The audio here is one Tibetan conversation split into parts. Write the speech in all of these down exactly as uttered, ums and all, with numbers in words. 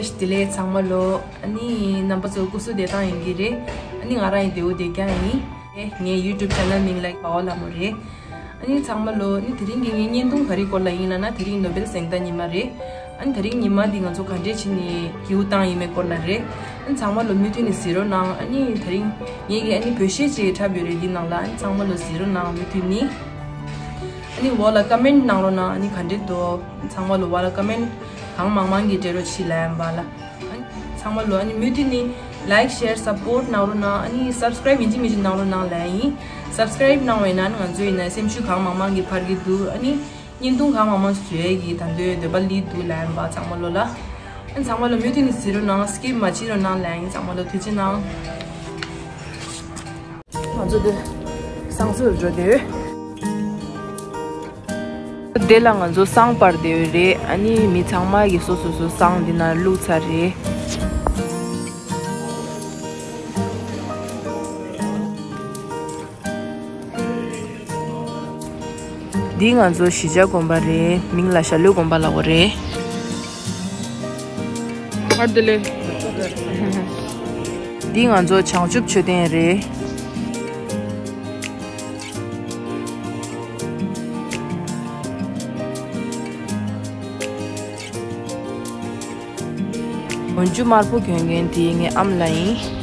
བདེ་ལེགས་ཚང་མ་ལོ། ཨ་ནི་རྣམ་པ་ཚོ་སྐུ་གཟུགས་བདེ་ཐང་ཡིན་གྱི་རེད། ཨ་ནི་ང་རང་ཡིན་བདེ་བོ་བདེ་རྐྱང་ཡིན། ཨེ་ངའི་YouTube channel མིང་ལ་བ་འོ་ལ་མོ་རེད། ཨ་ནི་ཚང་མ་ལོ། ཨ་ནི་དེ་རིང་གི་ངའི་བརྙན་ཐུང་ག་རེ་སྐོར་ལ་ཡིན་ལབ་ན། དེ་རིང་ནོ་བེལ་གཟེངས་རྟགས་ཉི་མ་རེད། ཨ་ནི་དེ་རིང་ཉི་མ་འདི་ང་ཚོ་ག་འདྲས་བྱས་ནས་ཡིད་དབང་བཏང་ཡིན་མེད་སྐོར་ལ་རེད། ཨ་ནི་ཚང་མ་ལོ་མུ་མཐུད་ནས་གཟིགས་རོགས་གནང་། ཨ་ནི་དེ་རིང་ངེད་ཀྱི་ཨ་ནི་བོད་གཞས་ཅིག་འཁྲབ་ཡོད་རེད། འདི་ནང་ལ་ཨ་ནི་ཚང་མ་ལོ་གཟིགས་རོགས་གནང་། མུ་མཐུད་ནས། ཨ་ནི་འོག་ལ་ཀ་མེན་ཊི་གནང་རོགས་གནང་། ཨ་ནི་ག་འདྲས་འདུག་ཚང་མ་ལོ་འོག་ལ་ཀ་མེན་ཊི་གང་མང་མང་གིས་སྤྲད་རོགས་བྱེད་ལབ་ཡིན་པ་ལ། ཨ་ནི་ཚང་མ་ལོ་ཨ་ནི་མུ་མཐུད་ནས་like, share, support གནང་རོགས་གནང་། ཨ་ནི་subscribe ཡིན་གཅིག་མིན་གཅིག་གནང་རོགས་གནང་ལབ་ཡིན། Subscribe གནང་བ་ཡིན་ན་ཨ་ནི་ང་ཚོ་ཡིན་ན་སེམས་ཤུགས་གང་མང་མང་གིས་འཕར་གྱི་འདུག་ཨ་ནི་བརྙན་ཐུང་གང་མང་མང་བཟོ་ཡས་ཀྱི་ད་འདོད་འདོད་པ་སླེབས་འདུག་ལབ་ཡིན་པ། ཚང་མ་ལོ་ལ། ཨ་ནི་ཚང་མ་ལོ་མུ་མཐུད་ནས་གཟིགས་རོགས་གནང་། skip མ་བྱེད་རོགས་གནང་ལབ་ཡིན། ཚང་མ་ལོ་ཐུགས་རྗེ་གནང་། ང་ཚོ་འདི་བསང་གསོལ་འགྲོ་དེ། དེ་ལ་ང་ཚོ་བསང་སྤར་དེ་རེད། ཨ་ནི་མི་ཚང་མ་གིས་སོ་སོ་སོ་བསང་འདི་ན་བླུགས་ཚར་རེད། འདི་ང་ཚོ་གཞིས་ཆགས་དགོན་པ་རེད། མིང་ལ་ཞྭ་ལུ་དགོན་པ་ལབ་པ་རེད། ཨར་དེ་ལེ། འདི་ང་ཚོ་བྱང་ཆུབ་མཆོད་རྟེན་རེད། འོན་ཆུ་དམར་པོ་གྱོན་མཁན་དེ་ངའི་ཨ་མ་ལགས་ཡིན།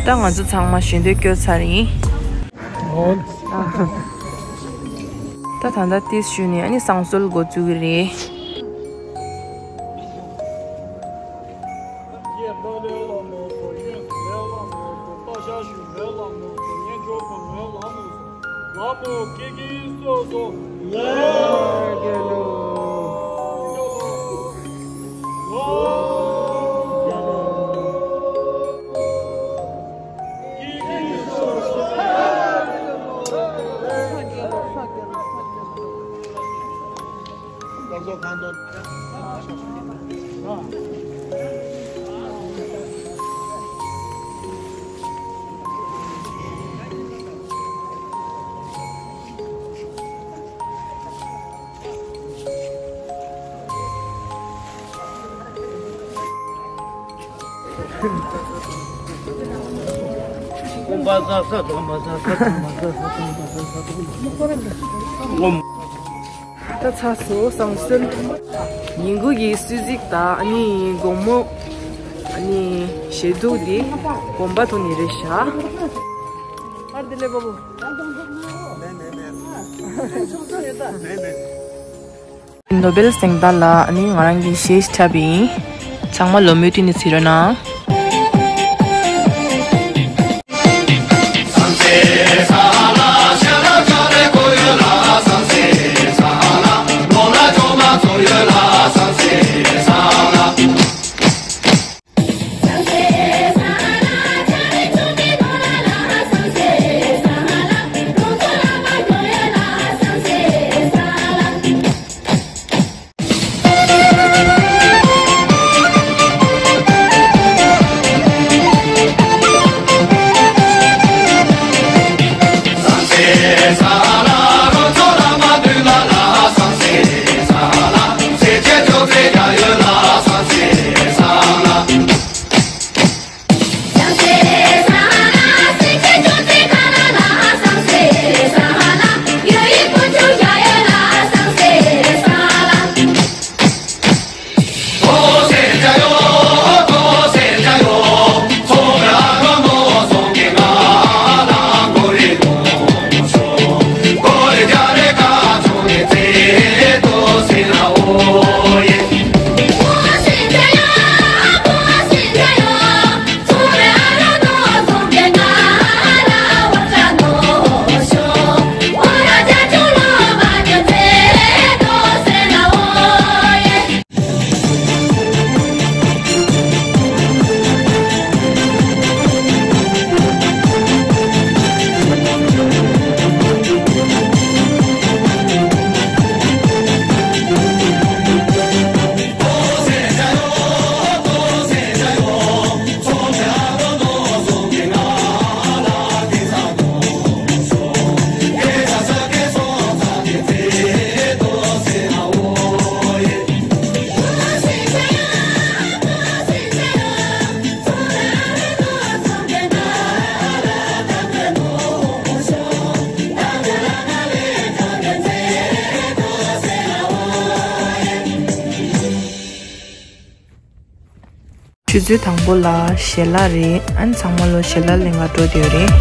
ད་ང་ཚོ་ཚང་མ་ཞལ་འདོན་སྐྱོར་ཚར་ཡིན། ད་ད་ལྟ་ཏིས་ཞུ་ནས་ཨ་ནི་བསང་གསོལ་འགོ་བཙུགས་ཀྱི་རེད། ད་ཚར་སོང་བསང་གསོལ། ཉིན་གུང་གི་གསོལ་ཚིགས་དང་ཨ་ནི་དགོང་མོ་ཨ་ནི་ཞལ་ཐུག་འདི་དགོན་པ་ཐོག་ནས་རེད་ཤག་ཨར་དེ་ལེ་བ་བུ། ནོ་བེལ་གཟེངས་རྟགས་ལ་ཨ་ནི་ང་རང་གི་གཞས་འཁྲབ་ཡིན། ཚང་མ་ལོ་མུ་མཐུད་ནས་གཟིགས་རོགས་གནང་། ཆུ་ཚོད་དང་པོ་ལ་ཞལ་ལག་རེད། ཨ་ནི་ཚང་མ་ལོ་ཞལ་ལག་ལེན་ག་འགྲོ་བསྡད་ཡོད་རེད།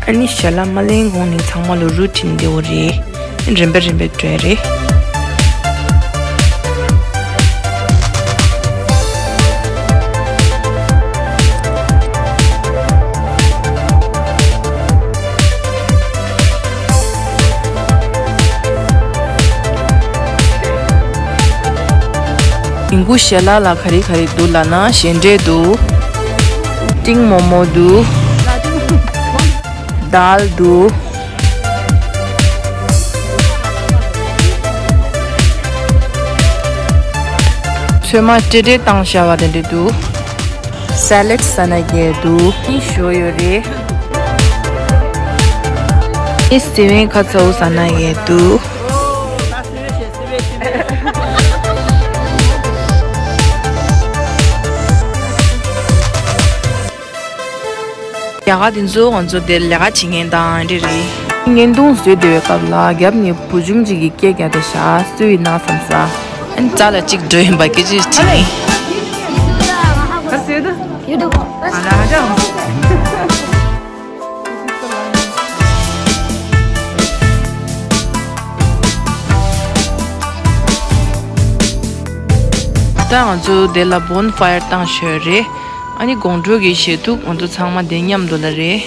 ཨ་ནི་ཞལ་ལག་མ་ལེན་གོང་ནས་ཚང་མ་ལོ་རུ་ཊིན་འདེ་བོ་རེད། རིམ་པ་རིམ་པས་འགྲོ་ཡ་རེད། ཡིན་གུ་ཞལ་ལག་ལ་ག་རེ་ག་རེ་འདུག་ལབ་ན། ཞལ་འབྲས་འདུག་སྤྲིང་མོག་མོག་འདུག་དཱལ་འདུག་ཚོད་མ་སྤྲེལ་སྤྲེལ་བཏང་བཞག་པ་དེ་འདྲ་འདུག་སེ་ལེཌ་ཟ་ན་ཡས་འདུག་ཨི་ཞོ་ཡོད་རེད། ཨི་སི་ཝེན་ཁ་ཚ་བོ་ཟ་ན་ཡས་འདུག་རྒྱ་གར་དེ་ཚོ་ང་ཚོ་དེར་ལས་ཀ་བྱེད་མཁན་དང་འདྲ་རེད། བརྙན་ཐུང་བཟོས་བསྡད་པའི་སྐབས་ལ་རྒྱབ་ནས་བུ་ཆུང་གཅིག་གིས་སྐད་རྒྱག་བསྡད་ཤག་སུ་ཡིན་ན་བསམ་ས། ཨ་ནི་རྩ་ལ་གཅིག་འགྲོ་ཡིན་པ་སྐད་ཆ་དྲིས་ནས། ད་ང་ཚོ་དེ་ལ་བོན་ཕ་ཡར་བཏང་ཤོད་རེད། ཨ་ནི་དགོང་དྲོ་གི་ཞལ་ཐུག་ང་ཚོ་ཚང་མ་དེ་མཉམ་དུ་ལ་རེད།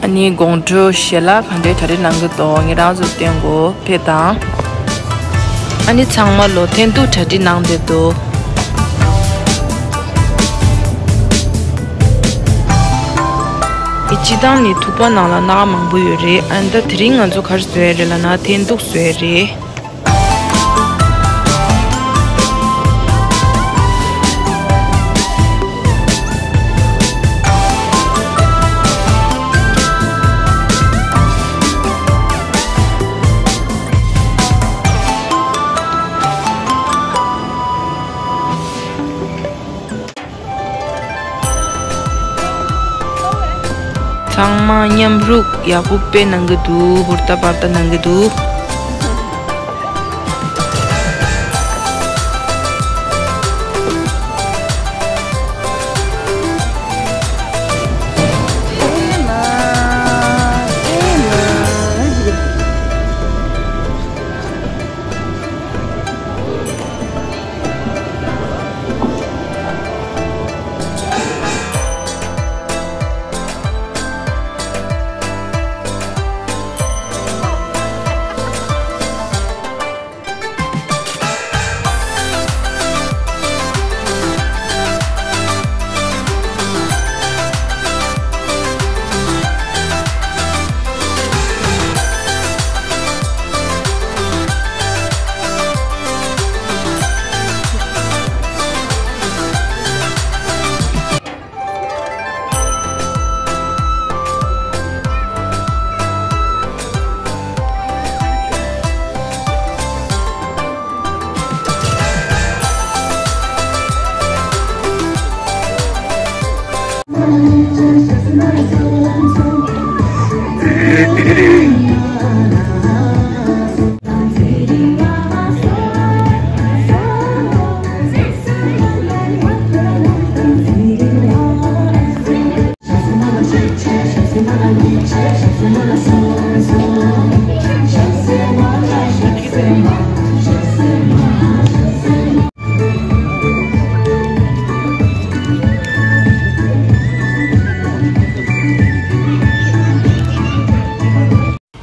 ཨ་ནི་དགོང་དྲོ་ཞལ་ལག་ག་འདྲའི་གྲ་སྒྲིག་གནང་གི་འདུག་ངེད་རང་ཚོ་སྟོན་གོ་ཕེབས་དང་། ཨ་ནི་ཚང་མ་ལོ་འཐེན་ཐུག་གྲ་སྒྲིག་གནང་བསྡད་འདུག་ཨི་སྤྱི་བཏང་ནི་ཐུག་པ་ནང་ལ་སྣ་ཁ་མང་པོ་ཡོད་རེད། ཨ་ནི་ད་དེ་རིང་ང་ཚོ་ག་རེ་བཟོ་ཡ་རེད་ལབ་ན་འཐེན་ཐུག་བཟོ་ཡ་རེད། ཚང་མ་མཉམ་རུབ་ཡག་པོ་དཔེ་གནང་གི་འདུག་ཧུར་ཐག་པར་ཐག་གནང་གི་འདུག་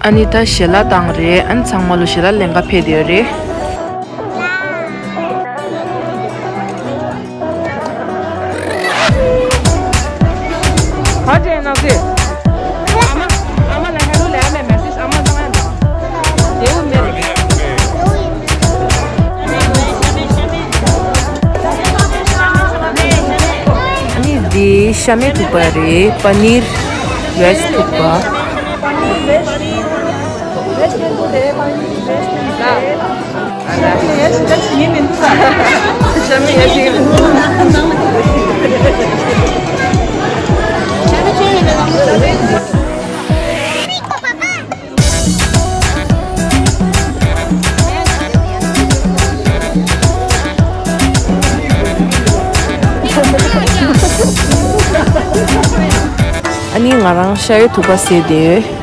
ཨ་ནི་ད་ཞལ་ལག་བཏང་རེད། ཨ་ནི་ཚང་མ་ལོ་ཞལ་ལག་ལེན་ག་ཕེབས་བསྡད་ཡོད་རེད། ཨ་མ། ཨ་མ་ལ་ཧེ་ལོ་ལབ་ཡ་མེད། མེ་སེཇ་ཨ་མ་བཏང་ཡ་འདྲ། དེའུ་མེད་རེད། ཤ་མེད་ཐུག་པ་རེད། པ་ནིར་བེཇ་ཐུག་པ། ཨ་ནི་ང་རང་ཤ་ཡོད་ཐུག་པ་ཟས་དེ།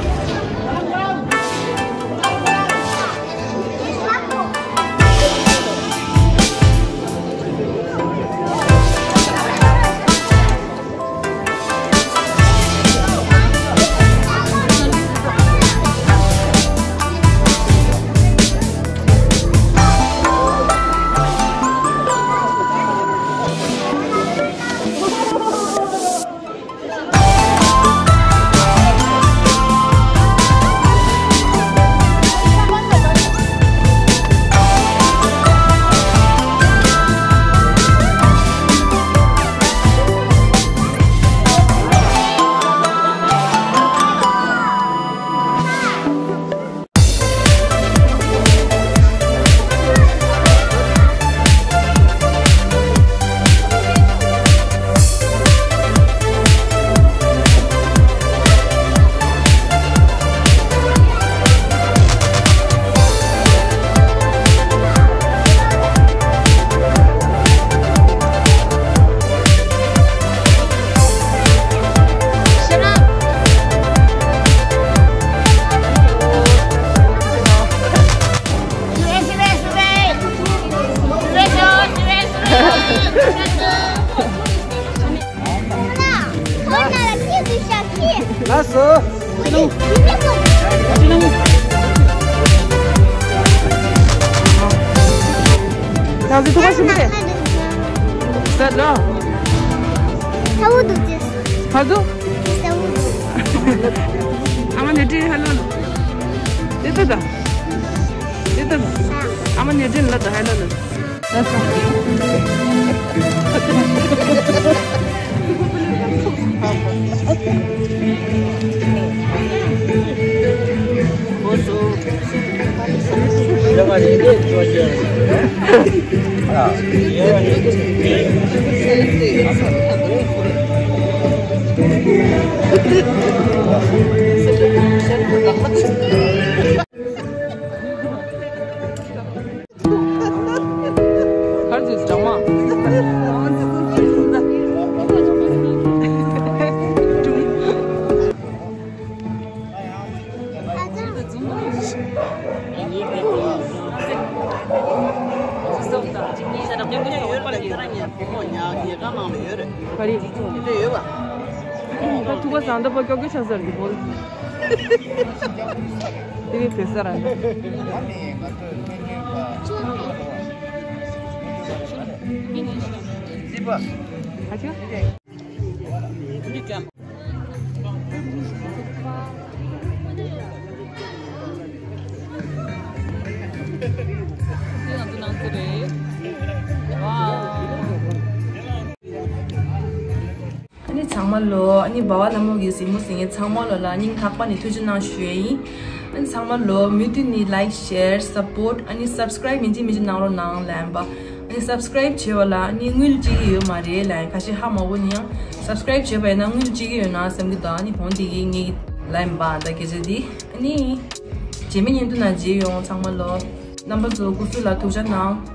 ལགས་སོ། ད་ཟི་ཐུག་པ་ཞིམ་པས། ཟ་ལོ། ཚ་བོ་འདུག་ཅེས། ཕ་དུ། ཚ་བོ་འདུག་ཨ་མ་ནེ་ཏྲི་ཧ་ལོ་ལོ། དེ་ལྟ་དང་། དེ་ལྟ་དང་། ཨ་མ་ནེ་ཏྲི་ལ་དང་ཧ་ལོ་ལོ། གར་ཟིག་ཅང་མ། ག་རེ། ད་ཐུག་པ་བཟང་ད་པ་ཀྱོག་ཀྱོག་ཆགས་ས་རེད་འདི་བོ། དེ་བས་བོད་ས་ར་འདི། ཨ་ཅག་ཨ་ནི་ཚང་མ་ལོ། ཨ་ནི་སྦ་བ་ལྷ་མོ་གི་གཟིགས་མོ་གཟིགས་མཁན་ཚང་མ་ལོ་ལ་སྙིང་ཐག་པ་ནས་ཐུགས་རྗེ་གནང་ཞུ་ཡས་ཡིན། ཨ་ནི་ཚང་མ་ལོ་མུ་མཐུད་ནས་like, share, support ཨ་ནི་subscribe ཡིན་གཅིག་མིན་གཅིག་གནང་རོགས་གནང་ལན་པ། ཨ་ནི་subscribe བྱས་པ་ལ་ཨ་ནི་དངུལ་གཅིག་ཡོད་མ་རེད་ལན། ཁ་ཤས་ཧ་མ་གོ་ནི་ཡང་subscribe བྱས་པ་ཡིན་ན་དངུལ་གཅིག་ཡོད་ན་བསམ་གི་འདུག་ཨ་ནི་འོང་དེ་གི་ངའི་ལན་པ་ད་སྐད་ཆ་འདི། ཨ་ནི་རྗེས་མའི་བརྙན་ཐུང་ནང་མཇལ་ཡོང་། ཚང་མ་ལོ། རྣམ་པ་ཚོ་སྐུ་གཟུགས་ལ་ཐུགས་ཅག་གནང་།